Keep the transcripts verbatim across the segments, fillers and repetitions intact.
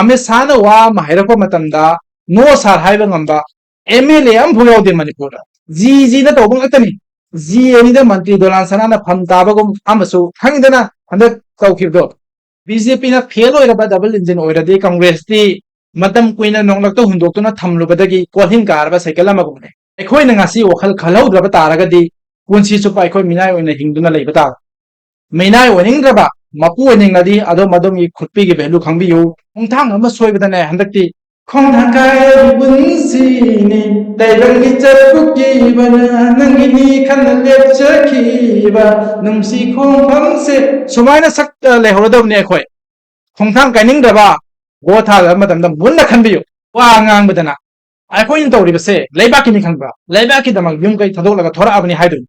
ꯑꯃꯤꯠ ꯁꯥꯍꯅ ꯋꯥ ꯑꯃ ꯍꯥꯏꯔꯛꯄ ꯃꯇꯝꯗ no sir ꯍꯥꯏꯕ ꯉꯝꯕ M L A ꯑꯃꯐꯥꯎ ꯌꯥꯎꯗꯦ ꯃꯅꯤꯄꯨꯔꯗ꯫ ꯖꯤ ꯖꯤꯅ ꯇꯧꯕ ꯉꯥꯛꯇꯅꯤ꯫ ꯖꯤ ꯑꯅꯤꯗ ꯃꯟꯇ꯭ꯔꯤ ꯗꯣꯂꯥꯟ ꯁꯅꯥꯅ ꯐꯝ ꯇꯥꯕꯒꯨꯝ ꯑꯃꯁꯨ ꯈꯪꯉꯤꯗꯅ ꯍꯟꯗꯛ ꯇꯧꯈꯤꯕꯗꯣ꯫ ꯕꯤ ꯖꯦ ꯄꯤꯅ ꯐꯦꯜ ꯑꯣꯏꯔꯕ ꯗꯕꯜ ꯏꯟꯖꯤꯟ ꯑꯣꯏꯔꯗꯤ ꯀꯪꯒ꯭ꯔꯦꯁꯇꯤ ꯃꯇꯝ ꯀꯨꯏꯅ ꯅꯣꯡꯂꯛꯇ ꯍꯨꯟꯗꯣꯛꯇꯨꯅ ꯊꯝꯂꯨꯕꯗꯒꯤ ꯀꯣꯜꯍꯤꯡ ꯀꯥꯔꯕ ꯁꯥꯏꯀꯜ ꯑꯃꯒꯨꯝꯕꯅꯤ꯫ ꯑꯩꯈꯣꯏꯅ ꯉꯁꯤ ꯋꯥꯈꯜ ꯈꯜꯍꯧꯗ꯭ꯔꯕ ꯇꯥꯔꯒꯗꯤ ꯄꯨꯟꯁꯤ ꯆꯨꯞꯄ ꯑꯩꯈꯣꯏ ꯃꯤꯅꯥꯏ ꯑꯣꯏꯅ ꯍꯤꯡꯗꯨꯅ ꯂꯩꯕ ꯇꯥꯕ꯫ ꯃꯤꯅꯥꯏ ꯑꯣꯏꯅꯤꯡꯗ꯭ꯔꯕ ꯃꯄꯨ ꯑꯣꯏꯅꯤꯡꯂꯗꯤ ꯑꯗꯣꯝ ꯑꯗꯣꯝꯒꯤ ꯈꯨꯠꯄꯤꯒꯤ value ꯈꯪꯕꯤꯌꯨ꯫ ꯈꯣꯡꯊꯥꯡ ꯑꯃ ꯁꯣꯏꯕꯗꯅꯦ ꯍꯟꯗꯛꯇꯤ ꯈꯣꯡꯊꯥꯡ ꯀꯥꯏꯔꯕꯤ ꯄꯨꯟꯁꯤꯅꯤ, ꯇꯥꯏꯕꯪ ꯃꯤꯆꯠꯄꯨ ꯀꯤꯕꯅ, ꯅꯪꯒꯤꯅꯤ ꯈꯟꯅ ꯂꯦꯞꯆꯈꯤꯕ ꯅꯨꯡꯁꯤ ꯈꯣꯡꯐꯝꯁꯦ꯫ ꯁꯨꯃꯥꯏꯅ ꯁꯛ, ꯑ, ꯂꯩꯍꯧꯔꯗꯕꯅꯤ ꯑꯩꯈꯣꯏ꯫ ꯈꯣꯡꯊꯥꯡ ꯀꯥꯏꯅꯤꯡꯗ꯭ꯔꯕ ꯚꯣꯠ ꯊꯥꯗꯕ ꯃꯇꯝꯗ ꯃꯨꯟꯅ ꯈꯟꯕꯤꯌꯨ꯫ ꯋꯥ ꯉꯥꯡꯕꯗꯅ ꯑꯩꯈꯣꯏꯅ ꯇꯧꯔꯤꯕꯁꯦ ꯂꯩꯕꯥꯛꯀꯤꯅꯤ ꯈꯪꯕ꯭ꯔꯥ? ꯂꯩꯕꯥꯛꯀꯤꯗꯃꯛ ꯌꯨꯝ ꯀꯩ ꯊꯥꯗꯣꯛꯂꯒ ꯊꯣꯔꯛꯑꯕꯅꯤ ꯍꯥꯏꯗꯣꯏꯅꯤ꯫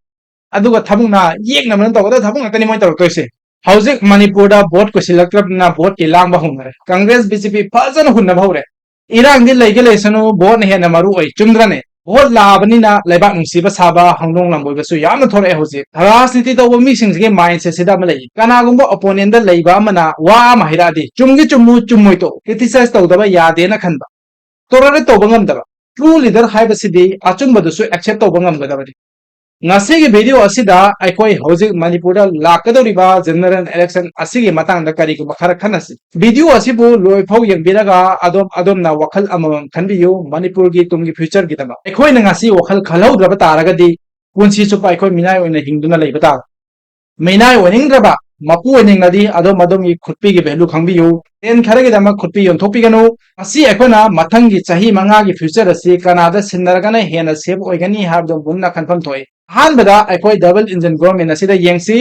ꯑꯗꯨꯒ ꯊꯕꯛꯅ ꯌꯦꯛꯅꯕꯅ ꯇꯧꯒꯗꯕ ꯊꯕꯛ ꯉꯥꯛꯇꯅꯤ ꯃꯣꯏꯅ ꯇꯧꯔꯛꯇꯣꯏꯁꯦ꯫ ꯍꯧꯖꯤꯛ ꯃꯅꯤꯄꯨꯔꯗ ꯚꯣꯠ ꯀꯨꯏꯁꯤꯜꯂꯛꯇ꯭ꯔꯕꯅꯤꯅ ꯚꯣꯠꯀꯤ ꯂꯥꯡꯕ ꯍꯧꯅꯔꯦ꯫ ꯀꯪꯒ꯭ꯔꯦꯁ, ꯕꯤ ꯖꯦ ꯄꯤ ꯐꯖꯅ ꯍꯨꯟꯅꯕ ꯍꯧꯔꯦ꯫ ꯏꯔꯥꯡꯗꯤ ꯂꯩꯒꯦ ꯂꯩꯁꯅꯨ, ꯚꯣꯠꯅ ꯍꯦꯟꯅ ꯃꯔꯨ ꯑꯣꯏ, ꯆꯨꯝꯗ꯭ꯔꯅꯦ? ꯚꯣꯠ ꯂꯥꯛꯑꯕꯅꯤꯅ ꯂꯩꯕꯥꯛ ꯅꯨꯡꯁꯤꯕ ꯁꯥꯕ ꯍꯧꯗꯣꯡ ꯂꯝꯕꯣꯏꯕꯁꯨ ꯌꯥꯝꯅ ꯊꯣꯔꯛꯑꯦ ꯍꯧꯖꯤꯛ꯫ ꯔꯥꯖꯅꯤꯇꯤ ꯇꯧꯕ ꯃꯤꯁꯤꯡꯁꯤꯒꯤ mindset ꯁꯤꯗ ꯑꯃ ꯂꯩ, ꯀꯅꯥꯒꯨꯝꯕ opponent ꯗ ꯂꯩꯕ ꯑꯃꯅ ꯋꯥ ꯑꯃ ꯍꯥꯏꯔꯛꯑꯗꯤ ꯆꯨꯝꯒꯤ ꯆꯨꯝꯃꯨ, ꯆꯨꯝꯃꯣꯏ ꯇꯣꯛꯎ, criticize ꯇꯧꯗꯕ ꯌꯥꯗꯦꯅ ꯈꯟꯕ꯫ Tolerate ꯇꯧꯕ ꯉꯝꯗꯕ꯫ True leader ꯍꯥꯏꯕꯁꯤꯗꯤ ꯑꯆꯨꯝꯕꯗꯨꯁꯨ accept ꯇꯧꯕ ꯉꯝꯒꯗꯕꯅꯤ꯫ ꯉꯁꯤꯒꯤ video ꯑꯁꯤꯗ ꯑꯩꯈꯣꯏ ꯍꯧꯖꯤꯛ ꯃꯅꯤꯄꯨꯔꯗ ꯂꯥꯛꯀꯗꯧꯔꯤꯕ general election ꯑꯁꯤꯒꯤ ꯃꯇꯥꯡꯗ ꯀꯔꯤꯒꯨꯝꯕ ꯈꯔ ꯈꯟꯅꯁꯤ꯫ Video ꯑꯁꯤꯕꯨ ꯂꯣꯏꯐꯥꯎ ꯌꯦꯡꯕꯤꯔꯒ ꯑꯗꯣꯝ ꯑꯗꯣꯝꯅ ꯋꯥꯈꯜ ꯑꯃꯃꯝ ꯈꯟꯕꯤꯌꯨ ꯃꯅꯤꯄꯨꯔꯒꯤ ꯇꯨꯡꯒꯤ future ꯒꯤꯗꯃꯛ꯫ ꯑꯩꯈꯣꯏꯅ ꯉꯁꯤ ꯋꯥꯈꯜ ꯈꯜꯍꯧꯗ꯭ꯔꯕ ꯇꯥꯔꯒꯗꯤ ꯄꯨꯟꯁꯤ ꯆꯨꯞꯄ ꯑꯩꯈꯣꯏ ꯃꯤꯅꯥꯏ ꯑꯣꯏꯅ ꯍꯤꯡꯗꯨꯅ ꯂꯩꯕ ꯇꯥꯕ꯫ ꯃꯤꯅꯥꯏ ꯑꯣꯏꯅꯤꯡꯗ꯭ꯔꯕ ꯃꯄꯨ ꯑꯣꯏꯅꯤꯡꯂꯗꯤ ꯑꯗꯣꯝ ꯑꯗꯣꯝꯒꯤ ꯈꯨꯠꯄꯤꯒꯤ value ꯈꯪꯕꯤꯌꯨ꯫ Ten ꯈꯔꯒꯤꯗꯃꯛ ꯈꯨꯠꯄꯤ ꯌꯣꯟꯊꯣꯛꯄꯤꯒꯅꯨ꯫ ꯃꯁꯤ ꯑꯩꯈꯣꯏꯅ ꯃꯊꯪꯒꯤ ꯆꯍꯤ ꯃꯉꯥꯒꯤ future ꯑꯁꯤ ꯀꯅꯥꯗ ꯁꯤꯟꯅꯔꯒꯅ ꯍꯦꯟꯅ safe ꯑꯣꯏꯒꯅꯤ ꯍꯥꯏꯕꯗꯨ ꯃꯨꯟꯅ ꯈꯟꯐꯝ ꯊꯣꯛꯏ꯫ ꯑꯍꯥꯟꯕꯗ ꯑꯩꯈꯣꯏ double engine government ꯑꯁꯤꯗ ꯌꯦꯡꯁꯤ꯫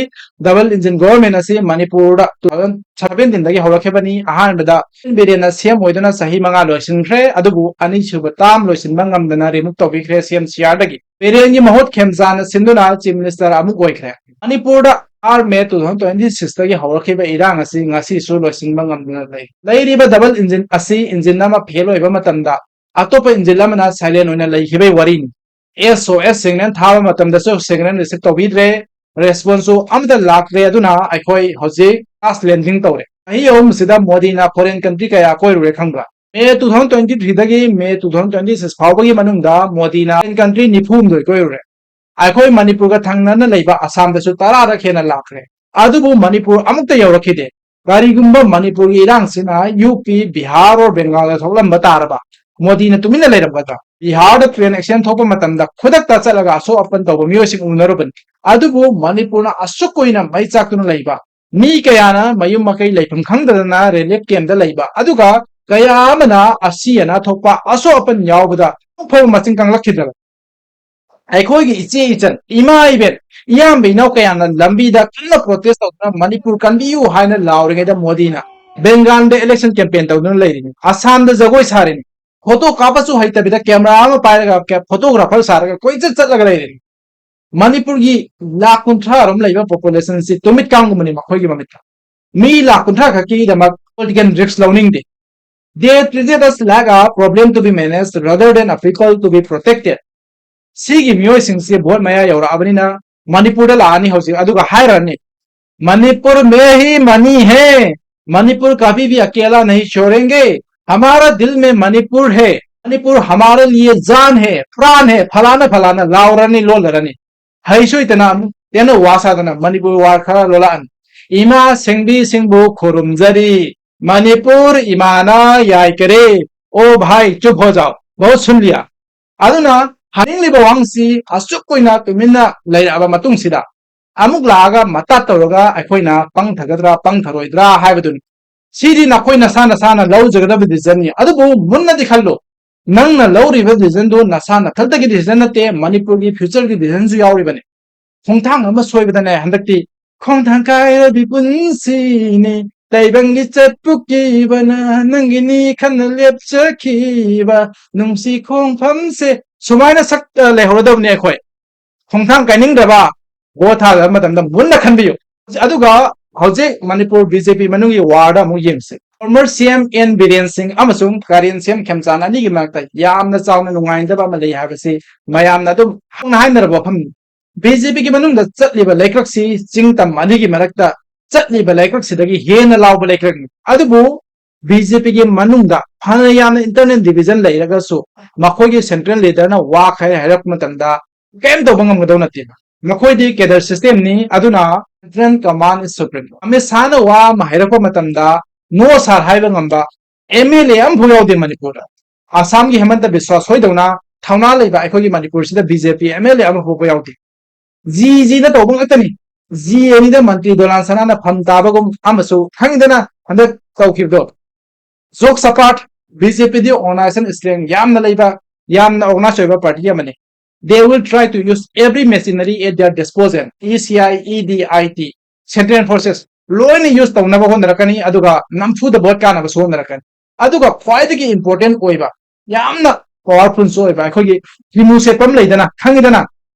Double engine government ꯑꯁꯤ ꯃꯅꯤꯄꯨꯔꯗ two thousand seventeen ꯗꯒꯤ ꯍꯧꯔꯛꯈꯤꯕꯅꯤ꯫ ꯑꯍꯥꯟꯕꯗ ꯕꯤꯔꯦꯟꯅ C M ꯑꯣꯏꯗꯨꯅ ꯆꯍꯤ ꯃꯉꯥ ꯂꯣꯏꯁꯤꯟꯈ꯭ꯔꯦ, ꯑꯗꯨꯕꯨ ꯑꯅꯤꯁꯨꯕ term ꯂꯣꯏꯁꯤꯟꯕ ꯉꯝꯗꯅ remove ꯇꯧꯕꯤꯈ꯭ꯔꯦ C M C R ꯗꯒꯤ꯫ ꯕꯤꯔꯦꯟꯒꯤ ꯃꯍꯨꯠ ꯈꯦꯝꯆꯥꯟꯅ ꯁꯤꯟꯗꯨꯅ Chief Minister ꯑꯃꯨꯛ ꯑꯣꯏꯈ꯭ꯔꯦ꯫ ꯃꯅꯤꯄꯨꯔꯗ four May two thousand twenty six ꯇꯒꯤ ꯍꯧꯔꯛꯈꯤꯕ ꯏꯔꯥꯡ ꯑꯁꯤ ꯉꯁꯤꯁꯨ ꯂꯣꯏꯁꯤꯟꯕ ꯉꯝꯗꯅ ꯂꯩ꯫ ꯂꯩꯔꯤꯕ double engine ꯑꯁꯤ engine ꯑꯃ fail ꯑꯣꯏꯕ ꯃꯇꯝꯗ ꯑꯇꯣꯞꯄ engine ꯑꯃꯅ silent ꯑꯣꯏꯅ ꯂꯩꯈꯤꯕꯒꯤ ꯋꯥꯔꯤꯅꯤ꯫ S O S signal ꯊꯥꯕ ꯃꯇꯝꯗꯁꯨ signal receive ꯇꯧꯕꯤꯗ꯭ꯔꯦ, response ꯁꯨ ꯑꯃꯠꯇ ꯂꯥꯛꯇ꯭ꯔꯦ꯫ ꯑꯗꯨꯅ ꯑꯩꯈꯣꯏ ꯍꯧꯖꯤꯛ crash landing ꯇꯧꯔꯦ꯫ ꯆꯍꯤ ꯑꯍꯨꯝꯁꯤꯗ ꯃꯣꯗꯤꯅ foreign country ꯀꯌꯥ ꯀꯣꯏꯔꯨꯔꯦ ꯈꯪꯕ꯭ꯔꯥ? May two thousand twenty three ꯗꯒꯤ May two thousand twenty six ꯐꯥꯎꯕꯒꯤ ꯃꯅꯨꯡꯗ ꯃꯣꯗꯤꯅ foreign country ꯅꯤꯐꯨ ꯍꯨꯝꯗꯣꯏ ꯀꯣꯏꯔꯨꯔꯦ꯫ ꯑꯩꯈꯣꯏ ꯃꯅꯤꯄꯨꯔꯒ ꯊꯪꯅꯅ ꯂꯩꯕ ꯑꯁꯥꯝꯗꯁꯨ ꯇꯔꯥꯔꯛ ꯍꯦꯟꯅ ꯂꯥꯛꯈ꯭ꯔꯦ, ꯑꯗꯨꯕꯨ ꯃꯅꯤꯄꯨꯔ ꯑꯃꯨꯛꯇ ꯌꯧꯔꯛꯈꯤꯗꯦ꯫ ꯀꯔꯤꯒꯨꯝꯕ ꯃꯅꯤꯄꯨꯔꯒꯤ ꯏꯔꯥꯡꯁꯤꯅ ꯌꯨ ꯄꯤ, ꯕꯤꯍꯥꯔ or ꯕꯦꯡꯒꯥꯜꯗ ꯊꯣꯛꯂꯝꯕ ꯇꯥꯔꯕ, ꯃꯣꯗꯤꯅ ꯇꯨꯃꯤꯟꯅ ꯂꯩꯔꯝꯒꯗ꯭ꯔꯥ? ꯕꯤꯍꯥꯔꯗ train accident ꯊꯣꯛꯄ ꯃꯇꯝꯗ ꯈꯨꯗꯛꯇ ꯆꯠꯂꯒ ꯑꯁꯣꯛ ꯑꯄꯟ ꯇꯧꯕ ꯃꯤꯑꯣꯏꯁꯤꯡ ꯎꯅꯔꯨꯕꯅꯤ꯫ ꯑꯗꯨꯕꯨ ꯃꯅꯤꯄꯨꯔꯅ ꯑꯁꯨꯛ ꯀꯨꯏꯅ ꯃꯩ ꯆꯥꯛꯇꯨꯅ ꯂꯩꯕ, ꯃꯤ ꯀꯌꯥꯅ ꯃꯌꯨꯝ ꯃꯀꯩ ꯂꯩꯐꯝ ꯈꯪꯗꯗꯅ relief camp ꯇ ꯂꯩꯕ, ꯑꯗꯨꯒ ꯀꯌꯥ ꯑꯃꯅ ꯑꯁꯤ ꯑꯅꯥ ꯊꯣꯛꯄ, ꯑꯁꯣꯛ ꯑꯄꯟ ꯌꯥꯎꯕꯗ ꯑꯃꯨꯛ ꯐꯥꯎꯕ ꯃꯆꯤꯟ ꯀꯪꯂꯛꯈꯤꯗ꯭ꯔꯕ? ꯑꯩꯈꯣꯏꯒꯤ ꯏꯆꯦ ꯏꯆꯟ, ꯏꯃꯥ ꯏꯕꯦꯟ, ꯏꯌꯥꯝꯕ ꯏꯅꯥꯎ ꯀꯌꯥꯅ ꯂꯝꯕꯤꯗ ꯀꯟꯅ protest ꯇꯧꯗꯨꯅ "ꯃꯅꯤꯄꯨꯔ ꯀꯟꯕꯤꯌꯨ" ꯍꯥꯏꯅ ꯂꯥꯎꯔꯤꯉꯩꯗ ꯃꯣꯗꯤꯅ ꯕꯦꯡꯒꯥꯜꯗ election campaign ꯇꯧꯗꯨꯅ ꯂꯩꯔꯤꯅꯤ, ꯑꯁꯥꯝꯗ ꯖꯒꯣꯏ ꯁꯥꯔꯤꯅꯤ, photo ꯀꯥꯞꯄꯁꯨ ꯍꯩꯇꯕꯤꯗ camera ꯑꯃ ꯄꯥꯏꯔꯒ ꯀꯦ-, photographer ꯁꯥꯔꯒ ꯀꯣꯏꯆꯠ ꯆꯠꯂꯒ ꯂꯩꯔꯤꯅꯤ꯫ ꯃꯅꯤꯄꯨꯔꯒꯤ ꯂꯥꯈ ꯀꯨꯟꯊ꯭ꯔꯥ ꯔꯣꯝ ꯂꯩꯕ population ꯁꯤ ꯇꯨꯃꯤꯠ ꯀꯥꯡꯒꯨꯝꯕꯅꯤ ꯃꯈꯣꯏꯒꯤ ꯃꯃꯤꯠꯇ꯫ ꯃꯤ ꯂꯥꯈ ꯀꯨꯟꯊ꯭ꯔꯥ ꯈꯛꯀꯤꯗꯃꯛ political risk ꯂꯧꯅꯤꯡꯗꯦ꯫ They treated us like a problem to be managed rather than a people to be protected. ꯁꯤꯒꯤ ꯃꯤꯑꯣꯏꯁꯤꯡꯁꯤ vote ꯃꯌꯥ ꯌꯧꯔꯛꯑꯕꯅꯤꯅ ꯃꯅꯤꯄꯨꯔꯗ ꯂꯥꯛꯑꯅꯤ ꯍꯧꯖꯤꯛ, ꯑꯗꯨꯒ ꯍꯥꯏꯔꯅꯤ, "ꯃꯅꯤꯄꯨꯔ ꯃꯦ ꯍꯤ ꯃꯅꯤ ꯍꯦ, ꯃꯅꯤꯄꯨꯔ ꯀꯚꯤ ꯚꯤ ꯑꯀꯦꯂꯥ ꯅꯍꯤ ꯆꯣꯔꯦꯡꯒꯦ, ꯍꯃꯥꯔꯥ ꯗꯤꯜ ꯃꯦ ꯃꯅꯤꯄꯨꯔ ꯍꯦ, ꯃꯅꯤꯄꯨꯔ ꯍꯃꯥꯔꯥ ꯂꯤꯌꯦ ꯖꯥꯟ ꯍꯦ, ꯄ꯭ꯔꯥꯟ ꯍꯦ", ꯐꯂꯥꯅ ꯐꯂꯥꯅ ꯂꯥꯎꯔꯅꯤ, ꯂꯣꯜꯂꯔꯅꯤ꯫ ꯍꯩꯁꯨ ꯍꯩꯇꯅ ꯑꯃꯨꯛ ꯇꯦꯟꯅ ꯋꯥ ꯁꯥꯗꯅ ꯃꯅꯤꯄꯨꯔ ꯋꯥ ꯈꯔ ꯂꯣꯜꯂꯛꯑꯅꯤ꯫ "ꯏꯃꯥ ꯁꯦꯡꯕꯤ ꯁꯤꯡꯕꯨ ꯈꯨꯔꯨꯝꯖꯔꯤ, ꯃꯅꯤꯄꯨꯔ ꯏꯃꯥꯅ ꯌꯥꯏꯀꯔꯦ, ꯑꯣ ꯚꯥꯏ ꯆꯨꯞ ꯍꯣ ꯖꯥꯎ, ꯕꯍꯨꯠ ꯁꯨꯟ ꯂꯤꯌꯥ"꯫ ꯑꯗꯨꯅ ꯍꯥꯏꯅꯤꯡꯂꯤꯕ ꯋꯥꯍꯪꯁꯤ, ꯑꯁꯨꯛ ꯀꯨꯏꯅ ꯇꯨꯃꯤꯟꯅ ꯂꯩꯔꯛꯑꯕ ꯃꯇꯨꯡꯁꯤꯗ ꯑꯃꯨꯛ ꯂꯥꯛꯑꯒ ꯃꯇꯥ ꯇꯧꯔꯒ ꯑꯩꯈꯣꯏꯅ ꯄꯪꯊꯒꯗ꯭ꯔꯥ ꯄꯪꯊꯔꯣꯏꯗ꯭ꯔꯥ ꯍꯥꯏꯕꯗꯨꯅꯤ꯫ ꯁꯤꯗꯤ ꯅꯈꯣꯏ ꯅꯁꯥ ꯅꯁꯥꯅ ꯂꯧꯖꯒꯗꯕ decision ꯅꯤ꯫ ꯑꯗꯨꯕꯨ ꯃꯨꯟꯅꯗꯤ ꯈꯜꯂꯨ, ꯅꯪꯅ ꯂꯧꯔꯤꯕ decision ꯗꯨ ꯅꯁꯥ ꯅꯊꯛꯇꯒꯤ decision ꯅꯠꯇꯦ, ꯃꯅꯤꯄꯨꯔꯒꯤ future ꯒꯤ decision ꯁꯨ ꯌꯥꯎꯔꯤꯕꯅꯤ꯫ ꯈꯣꯡꯊꯥꯡ ꯑꯃ ꯁꯣꯏꯕꯗꯅꯦ ꯍꯟꯗꯛꯇꯤ "ꯈꯣꯡꯊꯥꯡ ꯀꯥꯏꯔꯕꯤ ꯄꯨꯟꯁꯤꯅꯤ, ꯇꯥꯏꯕꯪꯒꯤ ꯆꯠꯄꯨ ꯀꯤꯕꯅ, ꯅꯪꯒꯤꯅꯤ ꯈꯟꯅ ꯂꯦꯞꯆꯈꯤꯕ ꯅꯨꯡꯁꯤ ꯈꯣꯡꯐꯝꯁꯦ", ꯁꯨꯃꯥꯏꯅ ꯁꯛ, ꯑ, ꯂꯩꯍꯧꯔꯗꯕꯅꯤ ꯑꯩꯈꯣꯏ꯫ ꯈꯣꯡꯊꯥꯡ ꯀꯥꯏꯅꯤꯡꯗ꯭ꯔꯕ vote ꯊꯥꯗꯕ ꯃꯇꯝꯗ ꯃꯨꯟꯅ ꯈꯟꯕꯤꯌꯨ꯫ ꯑꯗꯨꯒ ꯍꯧꯖꯤꯛ ꯃꯅꯤꯄꯨꯔ B J P ꯃꯅꯨꯡꯒꯤ war ꯗ ꯑꯃꯨꯛ ꯌꯦꯡꯁꯤ꯫ Former C M N Biren ꯁꯤꯡ ꯑꯃꯁꯨꯡ ꯀꯥꯔꯦꯟ ꯁꯦꯝ ꯈꯦꯝꯆꯥꯟ ꯑꯅꯤꯒꯤ ꯃꯔꯛꯇ ꯌꯥꯝꯅ ꯆꯥꯎꯅ ꯅꯨꯡꯉꯥꯏꯅꯗꯕ ꯑꯃ ꯂꯩ ꯍꯥꯏꯕꯁꯤ ꯃꯌꯥꯝꯅ ꯑꯗꯨꯝ ꯍꯧꯅ ꯍꯥꯏꯅꯔꯕ ꯋꯥꯐꯝꯅꯤ꯫ B J P ꯒꯤ ꯃꯅꯨꯡꯗ ꯆꯠꯂꯤꯕ ꯂꯩꯀ꯭ꯔꯛꯁꯤ ꯆꯤꯡ ꯇꯝ ꯑꯅꯤꯒꯤ ꯃꯔꯛꯇ ꯆꯠꯂꯤꯕ ꯂꯩꯀꯛꯁꯤꯗꯒꯤ ꯍꯦꯟꯅ ꯂꯥꯎꯕ ꯂꯩꯀꯛꯅꯤ꯫ ꯑꯗꯨꯕꯨ ꯕꯤ ꯖꯦ ꯄꯤꯒꯤ ꯃꯅꯨꯡꯗ ꯐꯅ ꯌꯥꯝꯅ internal division ꯂꯩꯔꯒꯁꯨ, ꯃꯈꯣꯏꯒꯤ central leaderꯅ ꯋꯥ ꯈꯔ ꯍꯥꯏꯔꯛꯄ ꯃꯇꯝꯗ ꯀꯔꯤꯝ ꯇꯧꯕ ꯉꯝꯒꯗꯧ ꯅꯠꯇꯦꯕ꯫ ꯃꯈꯣꯏꯗꯤ cadre systemꯅꯤ, ꯑꯗꯨꯅ central command is supreme꯫ Amit ꯁꯥꯍꯅ ꯋꯥ ꯑꯃ ꯍꯥꯏꯔꯛꯄ ꯃꯇꯝꯗ no sir ꯍꯥꯏꯕ ꯉꯝꯕ M L A ꯑꯃꯐꯥꯎ ꯌꯥꯎꯗꯦ ꯃꯅꯤꯄꯨꯔꯗ꯫ ꯑꯁꯥꯝꯒꯤ ꯍꯦꯃꯟꯇ ꯕꯤꯁ꯭ꯋꯥꯁ ꯍꯣꯏꯗꯧꯅ ꯊꯧꯅꯥ ꯂꯩꯕ ꯑꯩꯈꯣꯏꯒꯤ ꯃꯅꯤꯄꯨꯔꯁꯤꯗ B J P M L A ꯑꯃꯐꯥꯎꯕ ꯌꯥꯎꯗꯦ꯫ ꯖꯤ ꯖꯤꯅ ꯇꯧꯕ ꯉꯥꯛꯇꯅꯤ꯫ ꯖꯤ ꯑꯅꯤꯗ ꯃꯟꯇ꯭ꯔꯤ ꯗꯣꯂꯥꯟ ꯁꯅꯥꯅ ꯐꯝ ꯇꯥꯕꯒꯨꯝ ꯑꯃꯁꯨ ꯈꯪꯉꯤꯗꯅ ꯍꯟꯗꯛ ꯇꯧꯈꯤꯕꯗꯣ꯫ Jokes apart, B J P ꯗꯤ organization strength ꯌꯥꯝꯅ ꯂꯩꯕ, ꯌꯥꯝꯅ organized ꯑꯣꯏꯕ party ꯑꯃꯅꯤ꯫ They will try to use every machinery at their disposal, E C I, E D, I T, central forces ꯂꯣꯏꯅ use ꯇꯧꯅꯕ ꯍꯣꯠꯅꯔꯛꯀꯅꯤ, ꯑꯗꯨꯒ ꯅꯝꯐꯨꯗ vote ꯀꯥꯅꯕꯁꯨ ꯍꯣꯠꯅꯔꯛꯀꯅꯤ꯫ ꯑꯗꯨꯒ ꯈ꯭ꯋꯥꯏꯗꯒꯤ important ꯑꯣꯏꯕ, ꯌꯥꯝꯅ powerfulꯁꯨ ꯑꯣꯏꯕ ꯑꯩꯈꯣꯏꯒꯤ ꯐꯤꯃꯨ ꯁꯦꯠꯄ ꯑꯃ ꯂꯩꯗꯅ, ꯈꯪꯉꯤꯗꯅ,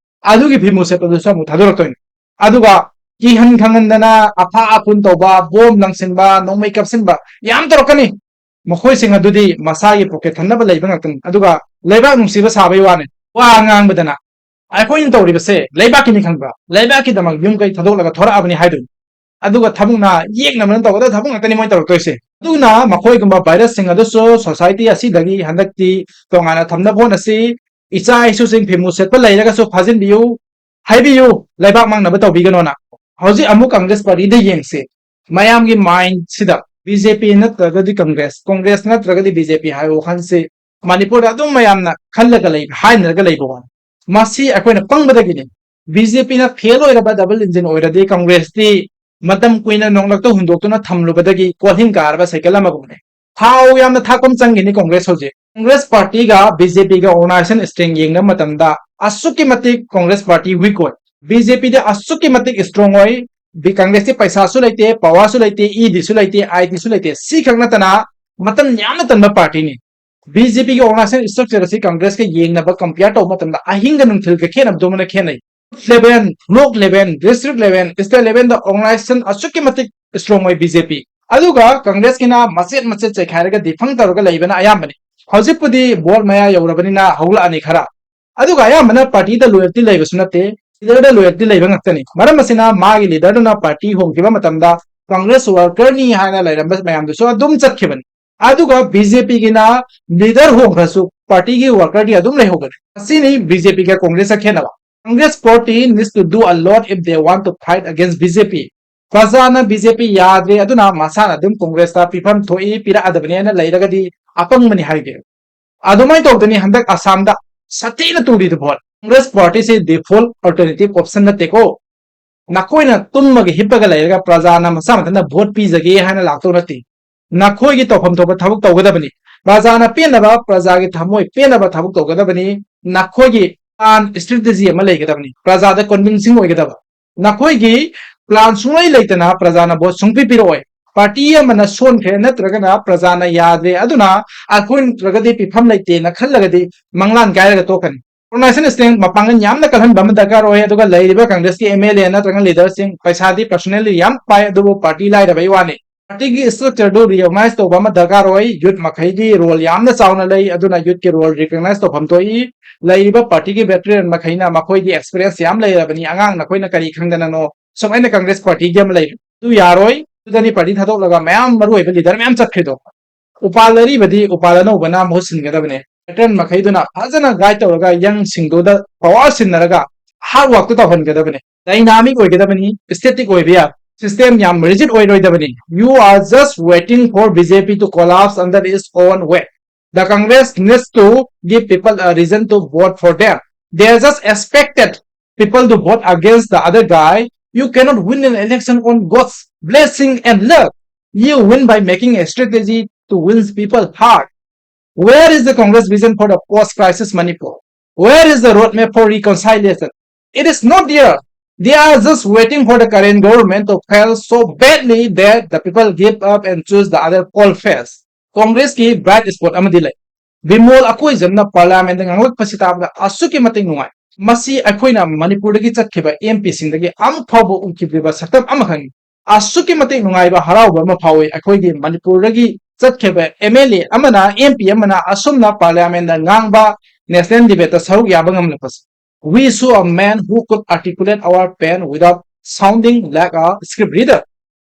ꯑꯗꯨꯒꯤ ꯐꯤꯃꯨ ꯁꯦꯠꯄꯗꯨꯁꯨ ꯑꯃꯨꯛ ꯊꯥꯗꯣꯔꯛꯇꯣꯏꯅꯤ꯫ ꯑꯗꯨꯒ ꯀꯤꯍꯟ ꯈꯪꯍꯟꯗꯅ ꯑꯐꯥ ꯑꯐꯨꯟ ꯇꯧꯕ, bomb ꯂꯪꯁꯤꯟꯕ, ꯅꯣꯡꯃꯩ ꯀꯥꯞꯁꯤꯟꯕ ꯌꯥꯝ ꯇꯧꯔꯛꯀꯅꯤ꯫ ꯃꯈꯣꯏꯁꯤꯡ ꯑꯗꯨꯗꯤ ꯃꯁꯥꯒꯤ pocket ꯊꯟꯅꯕ ꯂꯩꯕ ꯉꯥꯛꯇꯅꯤ꯫ ꯑꯗꯨꯒ ꯂꯩꯕꯥꯛ ꯅꯨꯡꯁꯤꯕ ꯁꯥꯕꯒꯤ ꯋꯥꯅꯤ꯫ ꯋꯥ ꯉꯥꯡꯕꯗꯅ ꯑꯩꯈꯣꯏꯅ ꯇꯧꯔꯤꯕꯁꯦ ꯂꯩꯕꯥꯛꯀꯤꯅꯤ ꯈꯪꯕ꯭ꯔꯥ? ꯂꯩꯕꯥꯛꯀꯤꯗꯃꯛ ꯌꯨꯝ ꯀꯩ ꯊꯥꯗꯣꯛꯂꯒ ꯊꯣꯔꯛꯑꯕꯅꯤ ꯍꯥꯏꯗꯣꯏꯅꯤ꯫ ꯑꯗꯨꯒ ꯊꯕꯛꯅ ꯌꯦꯛꯅꯕꯅ ꯇꯧꯒꯗꯕ ꯊꯕꯛ ꯉꯥꯛꯇꯅꯤ ꯃꯣꯏꯅ ꯇꯧꯔꯛꯇꯣꯏꯁꯦ꯫ ꯑꯗꯨꯅ ꯃꯈꯣꯏꯒꯨꯝꯕ virusꯁꯤꯡ ꯑꯗꯨꯁꯨ society ꯑꯁꯤꯗꯒꯤ ꯍꯟꯗꯛꯇꯤ ꯇꯣꯉꯥꯟꯅ ꯊꯝꯅꯕ ꯍꯣꯠꯅꯁꯤ꯫ ꯏꯆꯥ ꯏꯁꯨꯁꯤꯡ ꯐꯤꯃꯨ ꯁꯦꯠꯄ ꯂꯩꯔꯒꯁꯨ ꯐꯥꯖꯤꯟꯕꯤꯌꯨ, ꯍꯥꯏꯕꯤꯌꯨ, ꯂꯩꯕꯥꯛ ꯃꯥꯡꯅꯕ ꯇꯧꯕꯤꯒꯅꯣꯅ꯫ ꯍꯧꯖꯤꯛ ꯑꯃꯨꯛ Congress partyꯗ ꯌꯦꯡꯁꯤ꯫ ꯃꯌꯥꯝꯒꯤ mindꯁꯤꯗ B J P ꯅꯠꯇ꯭ꯔꯒꯗꯤ Congress, Congress ꯅꯠꯇ꯭ꯔꯒꯗꯤ B J P ꯍꯥꯏꯕ ꯋꯥꯈꯜꯁꯤ ꯃꯅꯤꯄꯨꯔꯗ ꯑꯗꯨꯝ ꯃꯌꯥꯝꯅ ꯈꯜꯂꯒ ꯂꯩꯕ, ꯍꯥꯏꯅꯔꯒ ꯂꯩꯕ ꯋꯥꯅꯤ꯫ ꯃꯁꯤ ꯑꯩꯈꯣꯏꯅ ꯄꯪꯕꯗꯒꯤꯅꯤ꯫ B J Pꯅ fail ꯑꯣꯏꯔꯕ double engine ꯑꯣꯏꯔꯗꯤ Congressꯇꯤ ꯃꯇꯝ ꯀꯨꯏꯅ ꯅꯣꯡꯂꯛꯇ ꯍꯨꯟꯗꯣꯛꯇꯨꯅ ꯊꯝꯂꯨꯕꯗꯒꯤ ꯀꯣꯜꯍꯤꯡ ꯀꯥꯔꯕ ꯁꯥꯏꯀꯜ ꯑꯃꯒꯨꯝꯕꯅꯤ꯫ ꯊꯥꯎ ꯌꯥꯝꯅ ꯊꯥꯛꯄ ꯑꯃ ꯆꯪꯒꯅꯤ Congress ꯍꯧꯖꯤꯛ꯫ Congress partyꯒ B J Pꯒ organization strength ꯌꯦꯡꯅꯕ ꯃꯇꯝꯗ ꯑꯁꯨꯛꯀꯤ ꯃꯇꯤꯛ Congress party weak ꯑꯣꯏ꯫ B J Pꯗꯤ ꯑꯁꯨꯛꯀꯤ ꯃꯇꯤꯛ strong ꯑꯣꯏ꯫ ꯕꯤ-, Congressꯇꯤ ꯄꯩꯁꯥꯁꯨ ꯂꯩꯇꯦ, powerꯁꯨ ꯂꯩꯇꯦ, E Dꯁꯨ ꯂꯩꯇꯦ, I Tꯁꯨ ꯂꯩꯇꯦ꯫ ꯁꯤ ꯈꯛ ꯅꯠꯇꯅ ꯃꯇꯝ ꯌꯥꯝꯅ ꯇꯟꯕ partyꯅꯤ꯫ B J Pꯒꯤ organization structure ꯑꯁꯤ Congressꯀ ꯌꯦꯡꯅꯕ compare ꯇꯧꯕ ꯃꯇꯝꯗ ꯑꯍꯤꯡꯒ ꯅꯨꯡꯊꯤꯜꯒ ꯈꯦꯠꯅꯕꯗꯧꯅ ꯈꯦꯠꯅꯩ꯫ Level, block level, district level, state levelꯗ organization ꯑꯁꯨꯛꯀꯤ ꯃꯇꯤꯛ strong ꯑꯣꯏ B J P꯫ ꯑꯗꯨꯒ Congressꯀꯤꯅ ꯃꯆꯦꯠ ꯃꯆꯦꯠ ꯆꯩꯈꯥꯏꯔꯒ defunct ꯇꯧꯔꯒ ꯂꯩꯕꯅ ꯑꯌꯥꯝꯕꯅꯤ꯫ ꯍꯧꯖꯤꯛꯄꯨꯗꯤ vote ꯃꯌꯥ ꯌꯧꯔꯕꯅꯤꯅ ꯍꯧꯂꯛꯑꯅꯤ ꯈꯔ꯫ ꯑꯗꯨꯒ ꯑꯌꯥꯝꯕꯅ partyꯗ loyalty ꯂꯩꯕꯁꯨ ꯅꯠꯇꯦ꯫ ꯂꯤꯗꯔꯗ ꯂꯣꯌꯦꯜꯇꯤ ꯂꯩꯕ ꯉꯥꯛꯇꯅꯤ꯫ ꯃꯔꯝ ꯑꯁꯤꯅ ꯃꯥꯒꯤ ꯂꯤꯗꯔꯗꯨꯅ ꯄꯥꯔꯇꯤ ꯍꯣꯡꯈꯤꯕ ꯃꯇꯝꯗ ꯀꯪꯒ꯭ꯔꯦꯁ ꯋꯥꯔꯀꯔꯅꯤ ꯍꯥꯏꯅ ꯂꯩꯔꯝꯕ ꯃꯌꯥꯝꯗꯨꯁꯨ ꯑꯗꯨꯝ ꯆꯠꯈꯤꯕꯅꯤ꯫ ꯑꯗꯨꯒ ꯕꯤ ꯖꯦ ꯄꯤꯒꯤꯅ ꯂꯤꯗꯔ ꯍꯣꯡꯈ꯭ꯔꯁꯨ ꯄꯥꯔꯇꯤꯒꯤ ꯋꯥꯔꯀꯔꯗꯤ ꯑꯗꯨꯝ ꯂꯩꯍꯧꯒꯅꯤ꯫ ꯑꯁꯤꯅꯤ ꯕꯤ ꯖꯦ ꯄꯤꯒ ꯀꯪꯒ꯭ꯔꯦꯁꯀ ꯈꯦꯠꯅꯕ꯫ Congress party needs to do a lot if they want to fight against B J P. ꯄ꯭ꯔꯖꯥꯅ ꯕꯤ ꯖꯦ ꯄꯤ ꯌꯥꯗ꯭ꯔꯦ, ꯑꯗꯨꯅ ꯃꯁꯥꯅ ꯑꯗꯨꯝ ꯀꯪꯒ꯭ꯔꯦꯁꯇ ꯄꯤꯐꯝ ꯊꯣꯛꯏ, ꯄꯤꯔꯛꯑꯗꯕꯅꯦꯅ ꯂꯩꯔꯒꯗꯤ ꯑꯄꯪꯕꯅꯤ ꯍꯥꯏꯒꯦ꯫ ꯑꯗꯨꯃꯥꯏꯅ ꯇꯧꯗꯅꯤ ꯍꯟꯗꯛ ꯑꯁꯥꯝꯗ ꯁꯥꯊꯤꯅ ꯇꯨꯔꯤꯗꯨ ꯚꯣꯠ꯫ ꯀꯪꯒ꯭ꯔꯦꯁ ꯄꯥꯔꯇꯤꯁꯤ ꯗꯤꯐꯣꯜꯠ ꯑꯜꯇꯔꯅꯦꯇꯤꯚ ꯑꯣꯞꯁꯟ ꯅꯠꯇꯦꯀꯣ꯫ ꯅꯈꯣꯏꯅ ꯇꯨꯝꯃꯒ ꯍꯤꯞꯄꯒ ꯂꯩꯔꯒ ꯄ꯭ꯔꯖꯥꯅ ꯃꯁꯥ ꯃꯊꯟꯇ ꯚꯣꯠ ꯄꯤꯖꯒꯦ ꯍꯥꯏꯅ ꯂꯥꯛꯇꯧ ꯅꯠꯇꯦ꯫ ꯅꯈꯣꯏꯒꯤ ꯇꯧꯐꯝ ꯊꯣꯛꯄ ꯊꯕꯛ ꯇꯧꯒꯗꯕꯅꯤ꯫ ꯄ꯭ꯔꯖꯥꯅ ꯄꯦꯟꯅꯕ, ꯄ꯭ꯔꯖꯥꯒꯤ ꯊꯃꯣꯏ ꯄꯦꯟꯅꯕ ꯊꯕꯛ ꯇꯧꯒꯗꯕꯅꯤ꯫ ꯅꯈꯣꯏꯒꯤ ꯄ꯭ꯂꯥꯟ, ꯁ꯭ꯇ꯭ꯔꯦꯇꯦꯖꯤ ꯑꯃ ꯂꯩꯒꯗꯕꯅꯤ, ꯄ꯭ꯔꯖꯥꯗ ꯀꯟꯚꯤꯟꯁꯤꯡ ꯑꯣꯏꯒꯗꯕ꯫ ꯅꯈꯣꯏꯒꯤ ꯄ꯭ꯂꯥꯟ ꯁꯨꯡꯂꯩ ꯂꯩꯇꯅ ꯄ꯭ꯔꯖꯥꯅ ꯚꯣꯠ ꯁꯨꯡꯄꯤ ꯄꯤꯔꯛꯑꯣꯏ꯫ ꯄꯥꯔꯇꯤ ꯑꯃꯅ ꯁꯣꯟꯈ꯭ꯔꯦ ꯅꯠꯇ꯭ꯔꯒꯅ ꯄ꯭ꯔꯖꯥꯅ ꯌꯥꯗ꯭ꯔꯦ, ꯑꯗꯨꯅ ꯑꯩꯈꯣꯏ ꯅꯠꯇ꯭ꯔꯒꯗꯤ ꯄꯤꯐꯝ ꯂꯩꯇꯦꯅ ꯈꯜꯂꯒꯗꯤ ꯃꯪꯂꯥꯟ ꯀꯥꯏꯔꯒ ꯇꯣꯛꯀꯅꯤ꯫ Organization strength ꯃꯄꯥꯡꯒꯜ ꯌꯥꯝꯅ ꯀꯜꯍꯟꯕ ꯑꯃ ꯗꯔꯀꯥꯔ ꯑꯣꯏ, ꯑꯗꯨꯒ ꯂꯩꯔꯤꯕ ꯀꯪꯒ꯭ꯔꯦꯁꯀꯤ ꯑꯦꯝ ꯑꯦꯜ ꯑꯦ ꯅꯠꯇ꯭ꯔꯒ ꯂꯤꯗꯔꯁꯤꯡ ꯄꯩꯁꯥꯗꯤ personally ꯌꯥꯝ ꯄꯥꯏ, ꯑꯗꯨꯕꯨ ꯄꯥꯔꯇꯤ ꯂꯥꯏꯔꯕꯩ ꯋꯥꯅꯤ꯫ ꯄꯥꯔꯇꯤꯒꯤ ꯁ꯭ꯇ꯭ꯔꯛꯆꯔꯗꯨ ꯔꯤꯑꯣꯔꯒꯅꯥꯏꯖ ꯇꯧꯕ ꯑꯃ ꯗꯔꯀꯥꯔ ꯑꯣꯏ꯫ ꯌꯨꯠ ꯃꯈꯩꯒꯤ ꯔꯣꯜ ꯌꯥꯝꯅ ꯆꯥꯎꯅ ꯂꯩ, ꯑꯗꯨꯅ ꯌꯨꯠꯀꯤ ꯔꯣꯜ ꯔꯤꯀꯣꯒꯅꯥꯏꯖ ꯇꯧꯐꯝ ꯊꯣꯛꯏ꯫ ꯂꯩꯔꯤꯕ ꯄꯥꯔꯇꯤꯒꯤ ꯚꯦꯇꯔꯦꯟ ꯃꯈꯩꯅ ꯃꯈꯣꯏꯗꯤ ꯑꯦꯛꯁꯄꯤꯔꯤꯌꯦꯟꯁ ꯌꯥꯝ ꯂꯩꯔꯕꯅꯤ, ꯑꯉꯥꯡ ꯅꯈꯣꯏꯅ ꯀꯔꯤ ꯈꯪꯗꯅꯅꯣ? ꯁꯨꯃꯥꯏꯅ ꯀꯪꯒ꯭ꯔꯦꯁ ꯄꯥꯔꯇꯤꯒꯤ ꯑꯃ ꯂꯩ, ꯑꯗꯨ ꯌꯥꯔꯣꯏ꯫ ꯑꯗꯨꯗꯅꯤ ꯄꯥꯔꯇꯤ ꯊꯥꯗꯣꯛꯂꯒ ꯃꯌꯥꯝ ꯃꯔꯨ ꯑꯣꯏꯕ ꯂꯤꯗꯔ ꯃꯌꯥꯝ ꯆꯠꯈ꯭ꯔꯤꯗꯣ꯫ ꯎꯄꯥꯜ ꯑꯔꯤꯕꯗꯤ ꯎꯄꯥꯜ ꯑꯅꯧꯕꯅ ꯃꯍꯨꯠ ꯁꯤꯟꯒꯗꯕꯅꯤ꯫ ꯚꯦꯇꯔꯦꯟ ꯃꯈꯩꯗꯨꯅ ꯐꯖꯅ ꯒꯥꯏꯗ ꯇꯧꯔꯒ, ꯌꯪꯁꯤꯡꯗꯨꯗ ꯄꯋꯥꯔ ꯁꯤꯟꯅꯔꯒ ꯍꯥꯔꯗ ꯋꯥꯔꯛꯇꯨ ꯇꯧꯍꯟꯒꯗꯕꯅꯤ꯫ ꯗꯥꯏꯅꯥꯃꯤꯛ ꯑꯣꯏꯒꯗꯕꯅꯤ, ꯁ꯭ꯇꯦꯇꯤꯛ ꯑꯣꯏꯕ ꯌꯥ-, ꯁꯤꯁꯇꯦꯝ ꯌꯥꯝ ꯔꯤꯖꯤꯗ ꯑꯣꯏꯔꯣꯏꯗꯕꯅꯤ꯫ You are just waiting for B J P to collapse under its own weight. The Congress needs to give people a reason to vote for them. They are just expected people to vote against the other guy. You cannot win an election on God's blessing and luck. You win by making a strategy to win people's heart. Where is the Congress vision for the post-crisis Manipur? Where is the roadmap for reconciliation? It is not there. They are just waiting for the current government to fail so badly that the people give up and choose the other cold face. ꯀꯣꯡꯒ꯭ꯔꯦꯁꯀꯤ bright spot ꯑꯃꯗꯤ ꯂꯩ꯫ ꯕꯤꯃꯣꯜ ꯑꯀꯣꯏꯖꯝꯅ ꯄꯥꯔꯂꯤꯌꯥꯃꯦꯟꯗ ꯉꯥꯡꯂꯛꯄꯁꯤ ꯇꯥꯕꯗ ꯑꯁꯨꯛꯀꯤ ꯃꯇꯤꯛ ꯅꯨꯡꯉꯥꯏ꯫ ꯃꯁꯤ ꯑꯩꯈꯣꯏꯅ ꯃꯅꯤꯄꯨꯔꯗꯒꯤ ꯆꯠꯈꯤꯕ ꯑꯦꯝ ꯄꯤꯁꯤꯡꯗꯒꯤ ꯑꯃꯨꯛ ꯐꯥꯎꯕ ꯎꯈꯤꯗ꯭ꯔꯤꯕ ꯁꯛꯇꯝ ꯑꯃꯈꯛꯅꯤ꯫ ꯑꯁꯨꯛꯀꯤ ꯃꯇꯤꯛ ꯅꯨꯡꯉꯥꯏꯕ, ꯍꯔꯥꯎꯕ ꯑꯃ ꯐꯥꯎꯏ ꯑꯩꯈꯣꯏꯒꯤ ꯃꯅꯤꯄꯨꯔꯗꯒꯤ ꯆꯠꯈꯤꯕ ꯑꯦꯝ ꯑꯦꯜ ꯑꯦ ꯑꯃꯅ, ꯑꯦꯝ ꯄꯤ ꯑꯃꯅ ꯑꯁꯨꯝꯅ ꯄꯥꯔꯂꯤꯌꯥꯃꯦꯟꯗ ꯉꯥꯡꯕ, ꯅꯦꯁꯅꯦꯜ ꯗꯤꯕꯦꯠꯇ ꯁꯔꯨꯛ ꯌꯥꯕ ꯉꯝꯂꯛꯄꯁꯦ꯫ We saw a man who could articulate our pain without sounding like a script reader.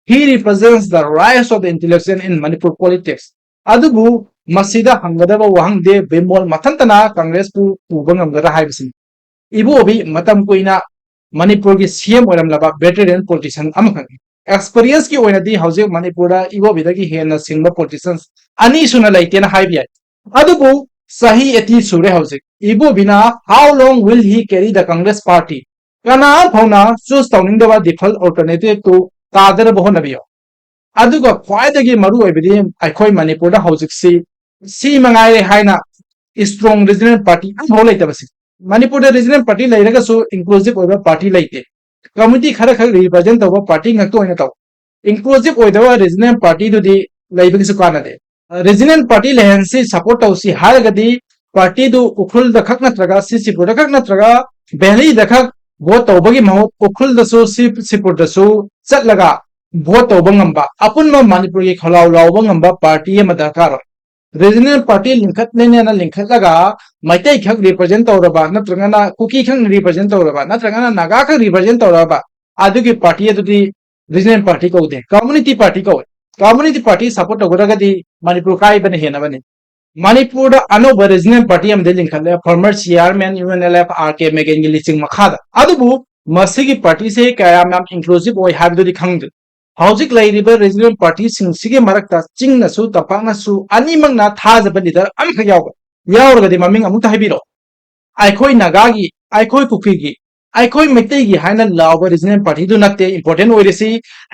He represents the rise of the intellectual in Manipur politics. ꯑꯗꯨꯕꯨ ꯃꯁꯤꯗ ꯍꯪꯒꯗꯕ ꯋꯥꯍꯪꯗꯤ ꯕꯤꯃꯣꯜ ꯃꯊꯟꯇꯅ ꯀꯪꯒ꯭ꯔꯦꯁꯄꯨ ꯄꯨꯕ ꯉꯝꯒꯗ꯭ꯔꯥ ꯍꯥꯏꯕꯁꯤꯅꯤ꯫ ꯏꯕꯣꯕꯤ ꯃꯇꯝ ꯀꯨꯏꯅ ꯃꯅꯤꯄꯨꯔꯒꯤ ꯁꯤ ꯑꯦꯝ ꯑꯣꯏꯔꯝꯂꯕ veteran politician ꯑꯃꯈꯛꯅꯤ꯫ Experience ꯀꯤ ꯑꯣꯏꯅꯗꯤ ꯍꯧꯖꯤꯛ ꯃꯅꯤꯄꯨꯔꯗ ꯏꯕꯣꯕꯤꯗꯒꯤ ꯍꯦꯟꯅ ꯁꯤꯡꯕ politicians ꯑꯅꯤ ꯁꯨꯅ ꯂꯩꯇꯦꯅ ꯍꯥꯏꯕ ꯌꯥꯏ꯫ ꯑꯗꯨꯕꯨ ꯆꯍꯤ eighty ꯁꯨꯔꯦ ꯍꯧꯖꯤꯛ꯫ ꯏꯕꯣꯕꯤꯅ how long will he carry the Congress party? ꯀꯅꯥ ꯐꯥꯎꯅ choose ꯇꯧꯅꯤꯡꯗꯕ default alternative ꯇꯨ ꯇꯥꯗꯅꯕ ꯍꯣꯠꯅꯕꯤꯌꯨ꯫ ꯑꯗꯨꯒ ꯈ꯭ꯋꯥꯏꯗꯒꯤ ꯃꯔꯨ ꯑꯣꯏꯕꯗꯤ ꯑꯩꯈꯣꯏ ꯃꯅꯤꯄꯨꯔꯗ ꯍꯧꯖꯤꯛꯁꯤ ꯁꯤ ꯃꯉꯥꯏꯔꯦ ꯍꯥꯏꯅ strong regional party ꯑꯃꯐꯥꯎ ꯂꯩꯇꯕꯁꯤ꯫ ꯃꯅꯤꯄꯨꯔꯗ regional party ꯂꯩꯔꯒꯁꯨ inclusive ꯑꯣꯏꯕ party ꯂꯩꯇꯦ꯫ Community ꯈꯔ ꯈꯛ represent ꯇꯧꯕ party ꯉꯥꯛꯇ ꯑꯣꯏꯅ ꯇꯧ꯫ Inclusive ꯑꯣꯏꯗꯕ regional party ꯗꯨꯗꯤ ꯂꯩꯕꯒꯤꯁꯨ ꯀꯥꯟꯅꯗꯦ꯫ Regional party ꯂꯩꯍꯟꯁꯤ, support ꯇꯧꯁꯤ ꯍꯥꯏꯔꯒꯗꯤ party ꯗꯨ ꯎꯈ꯭ꯔꯨꯜꯗ ꯈꯛ ꯅꯠꯇ꯭ꯔꯒ ꯁꯤꯆꯤꯄꯨꯔꯗ ꯈꯛ ꯅꯠꯇ꯭ꯔꯒ ꯚꯦꯂꯤꯗ ꯈꯛ vote ꯇꯧꯕꯒꯤ ꯃꯍꯨꯠ ꯎꯈ꯭ꯔꯨꯜꯗꯁꯨ ꯁꯤꯆꯤꯄꯨꯔꯗꯁꯨ ꯆꯠꯂꯒ vote ꯇꯧꯕ ꯉꯝꯕ, ꯑꯄꯨꯟꯕ ꯃꯅꯤꯄꯨꯔꯒꯤ ꯈꯣꯜꯂꯥꯎ ꯂꯥꯎꯕ ꯉꯝꯕ party ꯑꯃ ꯗꯔꯀꯥꯔ ꯑꯣꯏ꯫ Regional party ꯂꯤꯡꯈꯠꯂꯦꯅ ꯂꯤꯡꯈꯠꯂꯒ ꯃꯩꯇꯩ ꯈꯛ represent ꯇꯧꯔꯕ, ꯅꯠꯇ꯭ꯔꯒꯅ ꯀꯨꯀꯤ ꯈꯛ represent ꯇꯧꯔꯕ, ꯅꯠꯇ꯭ꯔꯒꯅ ꯅꯥꯒꯥ ꯈꯛ represent ꯇꯧꯔꯕ, ꯑꯗꯨꯒꯤ party ꯑꯗꯨꯗꯤ regional party ꯀꯧꯗꯦ, community party ꯀꯧꯏ꯫ Community party support ꯇꯧꯒꯗ꯭ꯔꯒꯗꯤ Manipur ꯀꯥꯏꯕꯅ ꯍꯦꯟꯅꯕꯅꯤ꯫ ꯃꯅꯤꯄꯨꯔꯗ ꯑꯅꯧꯕ regional party ꯑꯃꯗꯤ ꯂꯤꯡꯈꯠꯂꯦ, former chairman U N L F R K ꯃꯦꯒꯦꯟꯒꯤ ꯂꯤꯆꯤꯡ ꯃꯈꯥꯗ꯫ ꯑꯗꯨꯕꯨ ꯃꯁꯤꯒꯤ party ꯁꯦ ꯀꯌꯥꯝ ꯌꯥꯝ inclusive ꯑꯣꯏ ꯍꯥꯏꯕꯗꯨꯗꯤ ꯈꯪꯗꯦ꯫ ꯍꯧꯖꯤꯛ ꯂꯩꯔꯤꯕ regional party ꯁꯤꯡꯁꯤꯒꯤ ꯃꯔꯛꯇ ꯆꯤꯡꯅꯁꯨ ꯇꯝꯄꯥꯛꯅꯁꯨ ꯑꯅꯤꯃꯛꯅ ꯊꯥꯖꯕ leader ꯑꯃꯈꯛ ꯌꯥꯎꯕ, ꯌꯥꯎꯔꯒꯗꯤ ꯃꯃꯤꯡ ꯑꯃꯨꯛꯇ ꯍꯥꯏꯕꯤꯔꯛꯑꯣ꯫ ꯑꯩꯈꯣꯏ ꯅꯥꯒꯥꯒꯤ, ꯑꯩꯈꯣꯏ ꯀꯨꯀꯤꯒꯤ, ꯑꯩꯈꯣꯏ ꯃꯩꯇꯩꯒꯤ ꯍꯥꯏꯅ ꯂꯥꯎꯕ regional party ꯗꯨ ꯅꯠꯇꯦ important ꯑꯣꯏꯔꯤꯁꯤ꯫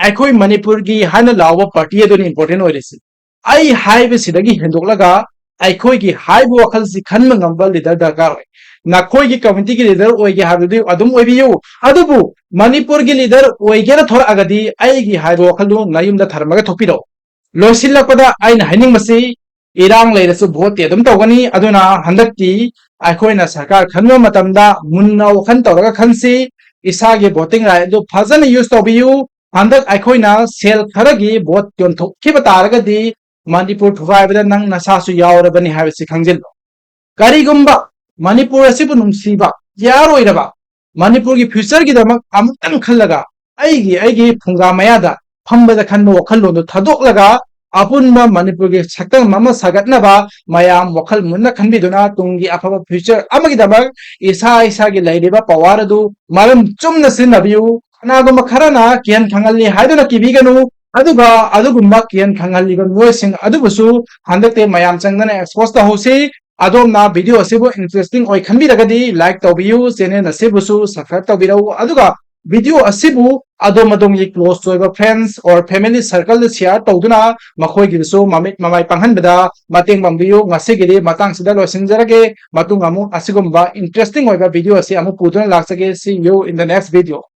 ꯑꯩꯈꯣꯏ ꯃꯅꯤꯄꯨꯔꯒꯤ ꯍꯥꯏꯅ ꯂꯥꯎꯕ party ꯑꯗꯨꯅꯤ important ꯑꯣꯏꯔꯤꯁꯤ꯫ ꯑꯩ ꯍꯥꯏꯕꯁꯤꯗꯒꯤ ꯍꯦꯟꯗꯣꯛꯂꯒ ꯑꯩꯈꯣꯏꯒꯤ ꯍꯥꯏꯕ ꯋꯥꯈꯜꯁꯤ ꯈꯟꯕ ꯉꯝꯕ leader ꯗꯔꯀꯥꯔ ꯑꯣꯏ꯫ ꯅꯈꯣꯏꯒꯤ community ꯒꯤ leader ꯑꯣꯏꯒꯦ ꯍꯥꯏꯕꯗꯨꯗꯤ ꯑꯗꯨꯝ ꯑꯣꯏꯕꯤꯌꯨ, ꯑꯗꯨꯕꯨ ꯃꯅꯤꯄꯨꯔꯒꯤ leader ꯑꯣꯏꯒꯦꯅ ꯊꯣꯔꯛꯑꯒꯗꯤ ꯑꯩꯒꯤ ꯍꯥꯏꯕ ꯋꯥꯈꯜꯗꯨ ꯅꯌꯨꯝꯗ ꯊꯔꯝꯃꯒ ꯊꯣꯛꯄꯤꯔꯛꯎ꯫ ꯂꯣꯏꯁꯤꯜꯂꯛꯄꯗ ꯑꯩꯅ ꯍꯥꯏꯅꯤꯡꯕꯁꯤ, ꯏꯔꯥꯡ ꯂꯩꯔꯁꯨ vote ꯇꯤ ꯑꯗꯨꯝ ꯇꯧꯒꯅꯤ꯫ ꯑꯗꯨꯅ ꯍꯟꯗꯛꯇꯤ ꯑꯩꯈꯣꯏꯅ ꯁꯔꯀꯥꯔ ꯈꯟꯕ ꯃꯇꯝꯗ ꯃꯨꯟꯅ ꯋꯥꯈꯜ ꯇꯧꯔꯒ ꯈꯟꯁꯤ꯫ ꯏꯁꯥꯒꯤ voting right ꯑꯗꯨ ꯐꯖꯅ use ꯇꯧꯕꯤꯌꯨ꯫ ꯍꯟꯗꯛ ꯑꯩꯈꯣꯏꯅ ꯁꯦꯜ ꯈꯔꯒꯤ vote ꯌꯣꯟꯊꯣꯛꯈꯤꯕ ꯇꯥꯔꯒꯗꯤ ꯃꯅꯤꯄꯨꯔ ꯊꯨꯒꯥꯏꯕꯗ ꯅꯪ ꯅꯁꯥꯁꯨ ꯌꯥꯎꯔꯕꯅꯤ ꯍꯥꯏꯕꯁꯤ ꯈꯪꯖꯤꯜꯂꯨ꯫ ꯀꯔꯤꯒꯨꯝꯕ ꯃꯅꯤꯄꯨꯔ ꯑꯁꯤꯕꯨ ꯅꯨꯡꯁꯤꯕ, ꯌꯥꯔꯣꯏꯔꯕ ꯃꯅꯤꯄꯨꯔꯒꯤ future ꯒꯤꯗꯃꯛ ꯑꯃꯨꯛꯇꯪ ꯈꯜꯂꯒ, ꯑꯩꯒꯤ ꯑꯩꯒꯤ ꯐꯨꯡꯒꯥ ꯃꯌꯥꯗ ꯐꯝꯕꯗ ꯈꯟꯕ ꯋꯥꯈꯜꯂꯣꯟꯗꯨ ꯊꯥꯗꯣꯛꯂꯒ, ꯑꯄꯨꯟꯕ ꯃꯅꯤꯄꯨꯔꯒꯤ ꯁꯛꯇꯝ ꯑꯃ ꯁꯥꯒꯠꯅꯕ ꯃꯌꯥꯝ ꯋꯥꯈꯜ ꯃꯨꯟꯅ ꯈꯟꯕꯤꯗꯨꯅ ꯇꯨꯡꯒꯤ ꯑꯐꯕ future ꯑꯃꯒꯤꯗꯃꯛ ꯏꯁꯥ ꯏꯁꯥꯒꯤ ꯂꯩꯔꯤꯕ power ꯑꯗꯨ ꯃꯔꯝ ꯆꯨꯝꯅ ꯁꯤꯖꯤꯟꯅꯕꯤꯌꯨ꯫ ꯀꯅꯥꯒꯨꯝꯕ ꯈꯔꯅ ꯀꯤꯍꯟ ꯈꯪꯍꯜꯂꯤ ꯍꯥꯏꯗꯨꯅ ꯀꯤꯕꯤꯒꯅꯨ, ꯑꯗꯨꯒ ꯑꯗꯨꯒꯨꯝꯕ ꯀꯤꯍꯟ ꯈꯪꯍꯜꯂꯤꯕ ꯃꯤꯑꯣꯏꯁꯤꯡ ꯑꯗꯨꯕꯨꯁꯨ ꯍꯟꯗꯛꯇꯤ ꯃꯌꯥꯝ ꯆꯪꯗꯅ expose ꯇꯧꯍꯧꯁꯤ꯫ ꯑꯗꯣꯝꯅ video ꯑꯁꯤꯕꯨ interesting ꯑꯣꯏ ꯈꯟꯕꯤꯔꯒꯗꯤ like ꯇꯧꯕꯤꯌꯨ, channel ꯑꯁꯤꯕꯨꯁꯨ subscribe ꯇꯧꯕꯤꯔꯛꯎ, ꯑꯗꯨꯒ video ꯑꯁꯤꯕꯨ ꯑꯗꯣꯝ ꯑꯗꯣꯝꯒꯤ close ꯑꯣꯏꯕ friends or family circle the share ꯇꯧꯗꯨꯅ ꯃꯈꯣꯏꯒꯤꯗꯁꯨ ꯃꯃꯤꯠ ꯃꯃꯥꯏ ꯄꯥꯡꯍꯟꯕꯗ ꯃꯇꯦꯡ ꯄꯥꯡꯕꯤꯌꯨ꯫ ꯉꯁꯤꯒꯤꯗꯤ ꯃꯇꯥꯡꯁꯤꯗ ꯂꯣꯏꯁꯤꯟꯖꯔꯒꯦ꯫ ꯃꯇꯨꯡ ꯑꯃꯨꯛ ꯑꯁꯤꯒꯨꯝꯕ interesting ꯑꯣꯏꯕ video ꯑꯁꯤ ꯑꯃꯨꯛ ꯄꯨꯗꯨꯅ ꯂꯥꯛꯆꯒꯦ꯫ See you in the next video.